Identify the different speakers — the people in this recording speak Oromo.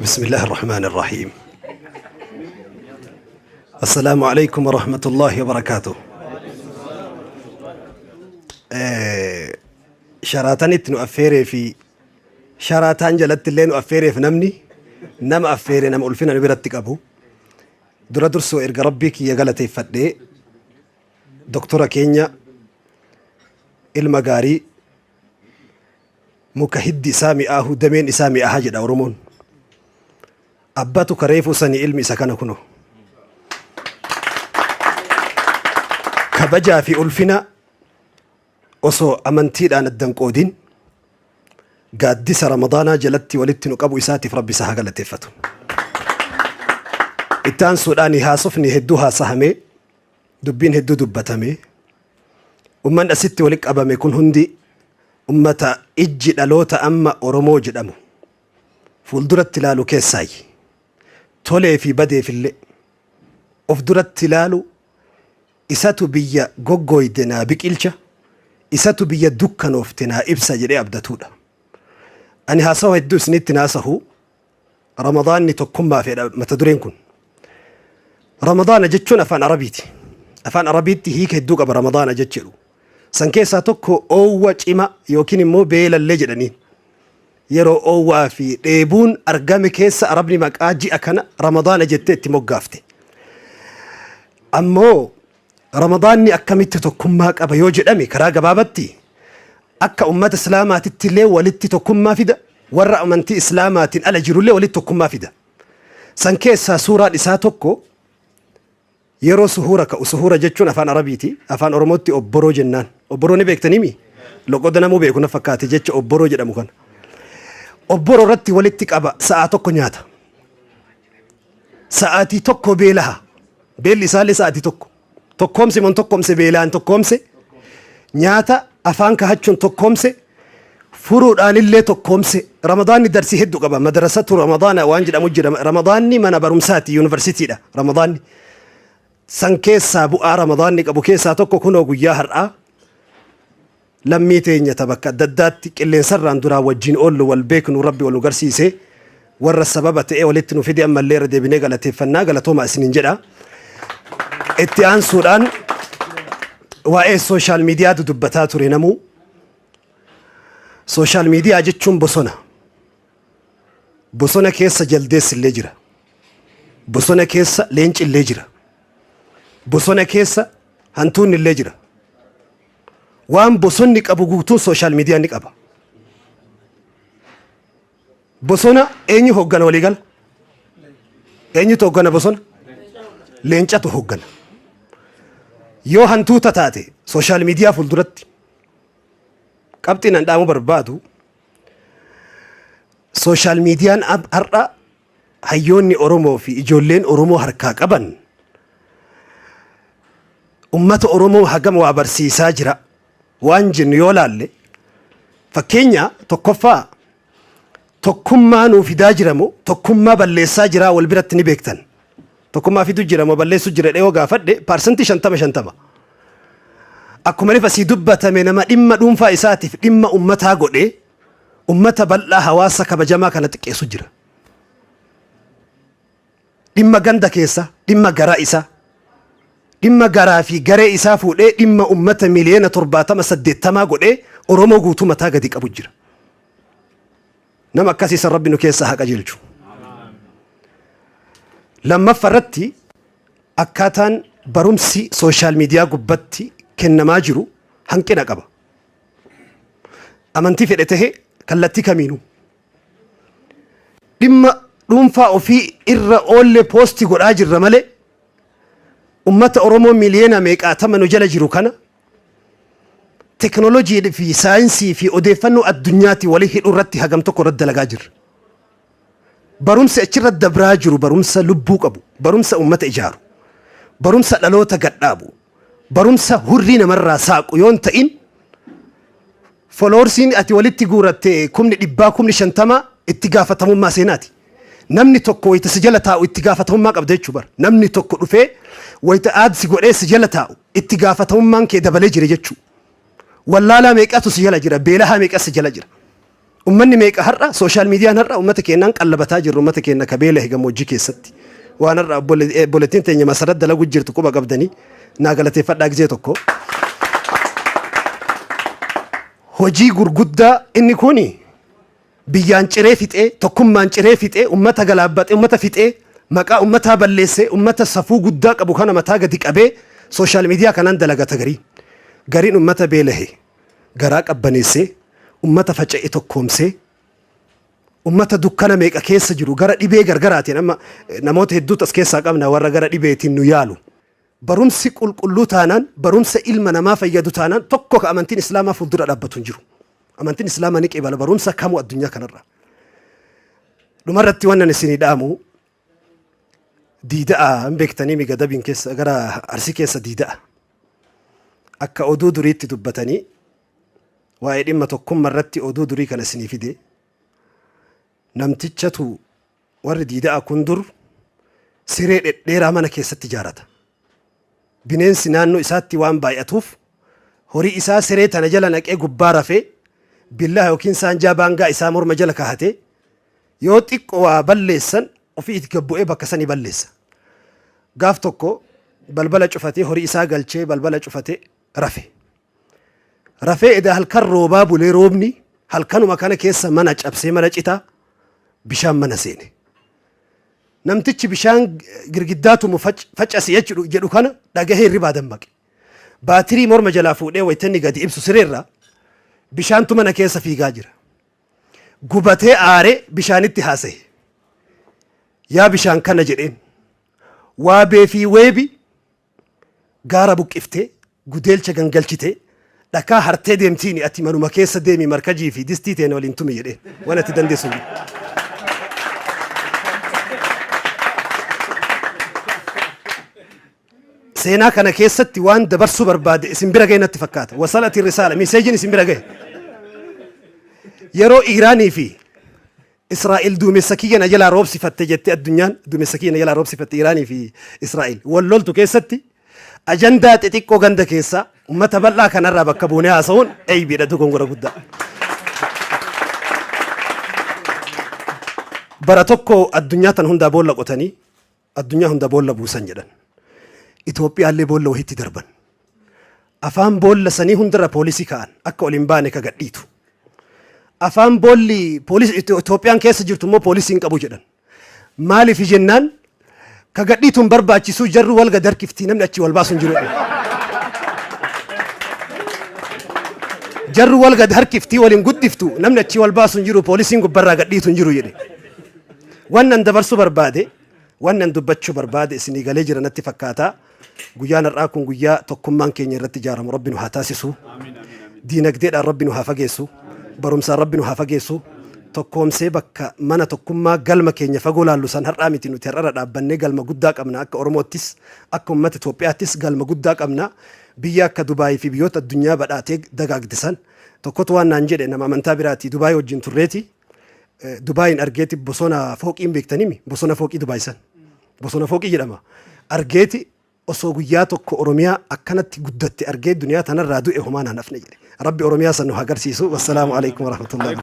Speaker 1: بسم الله الرحمن الرحيم. السلام عليكم ورحمة الله وبركاته. Sharaatanitti nu affeeree fi sharaataan jalatti illee nu affeereef namni nama affeere nama ulfina nu biratti qabu. Dura dursoo erga Rabbii kiyya galateeffadhee, doktora keenya, ilma gaarii, muka hiddi isaa mi'aahu dameen isaa mi'aaha jedha Oromoon. Abbatu kareefuu sanii ilmi isa kana kuno. Kabajaa fi ulfina osoo amantiidhaan addan qoodin gaaddisa Ramadaanaa jalatti walitti nu qabu isaatiif Rabbi isa haa galateeffatu. Itti aansuudhaan haasofni hedduu haasahamee, dubbiin hedduu dubbatamee, ummanni asitti walitti qabame kun hundi ummata ijji dhaloota amma Oromoo jedhamu fuulduratti ilaalu keessaayi. Tolee fi badeefillee of duratti ilaalu, isatu biyya goggooyde naa biqilcha, isatu biyya dukkanoofte naa ibsa jedhee abdatuudha. Ani haasawa hedduu isinitti naasahu. Ramadaanni tokkummaa fedha mata dureen kun. Ramadaana jechuun afaan Arabiiti. Afaan Arabiitti hiika hedduu qaba Ramadaana jechuudha. San keessaa tokko oowwa cima yookiin immoo beelallee jedhaniin. Yeroo oowwaa fi dheebuun argame keessa Arabni maqaa ji'a kana Ramadaana jettee itti moggaafte. Ammoo Ramadaanni akkamitti tokkummaa qaba yoo jedhame, karaa gabaabatti akka ummata Islaamaatitti illee walitti tokkummaa fida, warra amantii Islaamaatiin ala jirullee walitti tokkummaa fida. San keessaa suuraan isaa tokko yeroo suhuura ka'u. Suhuura jechuun afaan Arabiiti. Afaan Oromootti obboroo jennaan. Obboroo ni beektaniimi? Loqoda namuu beeku na fakkaate jecha obboroo jedhamu kana. Obboroo irratti walitti qaba, sa'aa tokko nyaata. Sa'aatii tokko beelaha. Beelli isaallee sa'aatii tokko. Tokkoomse mon tokkoomse, beelaan tokkoomse, nyaata afaan kahachuun tokkoomse, furuudhaan illee tokkoomse. Ramadaanni darsii hedduu qaba. Madrasatu Ramadaana waan jedhamu jira. Ramadaanni mana barumsaati, yuunivarsiitiidha Ramadaanni. San keessaa bu'aa Ramadaanni qabu keessaa tokko kunoo guyyaa har'aa lammii teenya ta bakka adda addaatti qilleensarraan duraa wajjin oollu wal beeknu Rabbi wal nu garsiise. Warra sababa ta'ee walitti nu fide ammallee irra deebinee galateeffannaa, galatooma isiniin jedha. Itti aansuudhaan waa'ee social mediatu dubbataa ture namuu. Social media jechuun bosona. Bosona keessa jaldeessi illee jira. Bosona keessa leenci illee jira. Bosona keessa hantuunni illee jira. Waan bosonni qabu guutuun social media ni qaba. Bosona eenyu hooggana waliigala? Eenyutu hooggana bosona? Leencatu hooggana. Yoo hantuuta taate social media fuulduratti qabxiin an dhaamuu barbaadu, social mediaan har'a hayyoonni Oromoo fi ijoolleen Oromoo harkaa qaban ummata Oromoo hagam waa barsiisaa jira waan jennu yoo laalle, fakkeenya tokkoffaa, tokkummaa nuu fidaa jira moo tokkummaa balleessaa jira wal biratti ni beektan. Tokkummaa fidu jira moo balleessu jira dhehoo gaafadhe, 50%-50. Akkuma rifa sii dubbatame, nama dhimma dhuunfaa isaatiif dhimma ummataa godhee ummata bal'aa hawaasa kabajamaa kana xiqqeessu jira. Dhimma ganda keessa, dhimma garaa isaa, dhimma garaa fi garee isaa fuudhee dhimma ummata miliyoona 70-80 godhee Oromoo guutuu mataa gadi qabu jira. Nama akkasii san Rabbi nu keessaa haa qajeelchu. Lammaffaa irratti akkaataan barumsi social media gubbatti kennamaa jiru hanqina qaba. Amantii fedhe tahe kallattii kamiinuu. Dhimma dhuunfaa ofii irra oollee post godhaa jirra malee ummata Oromoo miliyoona meeqaatama nu jala jiru kana teknoolojii fi saayinsii fi odeeffannoo addunyaatti walii hidhuu irratti hagam tokko irratti dalagaa jirra. Barumsi achirra dabraa jiru barumsa lubbuu qabu, barumsa ummata ijaaru, barumsa dhaloota gadhaabu, barumsa hurrii namarraa saaqu yoon ta'in, followersiin ati walitti guuratte 100,000, 50,000 itti gaafatamummaa seenaati. Namni tokko wayita si jala taa'u itti gaafatamummaa qabda jechuu bara. Namni tokko dhufee wayita add si godhee si jala taa'u itti gaafatamummaan kee dabalee jira jechuu. Wallaalaa meeqatu si jala jira, beelahaa meeqa si jala jira. Ummanni meeqa har'a social miidiyaan har'a ummata keenyaan qallabataa jirru, ummata keenya ka beela gammoojjii keessatti. Waan har'a obboleettiin teenya Masarat dalagu jirtu quba qabdanii naa galateeffadhaa gizee tokko. Hojii gurguddaa inni kuni biyyaan ciree fixee, tokkummaan ciree fixee, ummata galaabbatee, ummata fixee, maqaa ummataa balleessee, ummata safuu guddaa qabu kana mataa gadi qabee social media kanaan dalagata gariin. Gariin ummata beelahe garaa qabbaneessee, ummata faca'e tokkoomsee, ummata dukkana meeqa keessa jiru gara dhibee gargaraatiin amma namoota hedduutu as keessaa qabna warra gara dhibeetiin nu yaalu. Barumsi qulqulluu taanaan, barumsa ilma namaa fayyadu taanaan, tokko ka amantiin Islaamaa fuuldura dhaabbatu hin jiru. Amantiin Islaamaa ni qeebala barumsa kamuu addunyaa kanarra. Dhumarratti wannan isinii dhaamu, Diida'a hin beektanii mi? Gadabiin keessa gara Arsii keessa Diida'a. Akka oduu duriitti dubbatanii waa'ee dhimma tokkummaa irratti oduu durii kana isinii fide. Namtichatu warri Diida'a kun dur siree dhedheeraa mana keessatti ijaarata. Bineensi naannoo isaatti waan baay'atuuf horii isaa siree tana jala naqee gubbaa rafee, billaa yookiin saanjaa baangaa isaa morma jala kahatee, yoo xiqqoo waa balleessan ofii itti gabbu'ee bakka sanii balleessa. Gaaf tokko balbala cufatee, horii isaa galchee, balbala cufatee rafe. Rafee edaa halkan roobaa bulee, roobni halkanuma kana keessa mana cabsee, mana citaa bishaan mana seene. Namtichi bishaan girgiddaa tumu facasi jedhu kana dhagahee hirribaa dammaqe. Baatirii morma jalaa fuudhee wayita gadi ibsu sireerraa bishaantu mana keessa fiigaa jira. Gubatee aaree bishaanitti haasa'e. "Yaa bishaan kana," jedheen. "Waabee fi weebi gaara buqqiftee, gudeelcha gangalchitee, dhakaa hartee deemtiini, ati manuma keessa deemi, markajii fi distii teene waliin tumi," jedheen. "Waan ati dandeessu hin jiru." Seenaa kana keessatti waan dabarsuu barbaade isin bira gahe natti fakkaata. وصلت الرسالة, messageiin isin bira gahe. Yeroo Iiraanii fi Israa'el duumessa kiyya na jalaa roobsifatte jettee, addunyaan duumessa kiyya na jalaa roobsifatte, Iiraanii fi Israa'el wal loltu keessatti ajandaa xixiqqoo ganda keessaa ummata bal'aa kanarraa bakka buunee haasa'uun eeybiidha, dogongora guddaa. Bara tokko addunyaa tan hundaa boolla qotanii addunyaa hunda boolla buusan jedhan. Itoophiyaallee boolla wahiitti darban. Afaan boolla sanii hundarra poolisii ka'an, akka ol hin baane ka gadhiitu. Afaan boolli poolisii Itoophiyaan keessa jirtu immoo poolisii hin qabu jedhan. Maaliif jennaan, ka gadhiitu hin barbaachisu, jarru wal gad harkiftii, namni achii wal baasu hin jiru. Jarru wal gad harkiftii, waliin guddiftu, namni achii wal baasu hin jiru, poolisiin gubbarraa gadhiitu hin jiru jedhe. Wannan dabarsuu barbaade, wannan dubbachuu barbaade isinii galee jira natti fakkaata. Guyyaan har'aa kun guyyaa tokkummaan keenya irratti ijaaramu Rabbi nu haa taasisu. Diinagdeedhaan Rabbi nu haa fageessu. Barumsaan Rabbi nu haa fageessu. Tokkoomsee bakka mana tokkummaa galma keenya fagoo laallu san har'aa miti, nuti har'arra dhaabbannee galma guddaa qabna. Akka Oromoottis, akka uummata Itoophiyaattis galma guddaa qabna. Biyya akka Dubaayii fi biyyoota addunyaa badhaatee dagaagde san tokkotu waan naan jedhe, nama amantaa biraati, Dubaayii wajjin turreeti. Dubaayin argeeti, bosona fooqiin beektanimi, bosona fooqii Dubaay san bosona fooqii jedhama, argeeti osoo guyyaa tokko Oromiyaa akkanatti guddatte argee duniyaa tanarraa du'e homaan hanafne jedhe. Rabbi Oromiyaa san nu haa agarsiisu. والسلام عليكم ورحمة الله.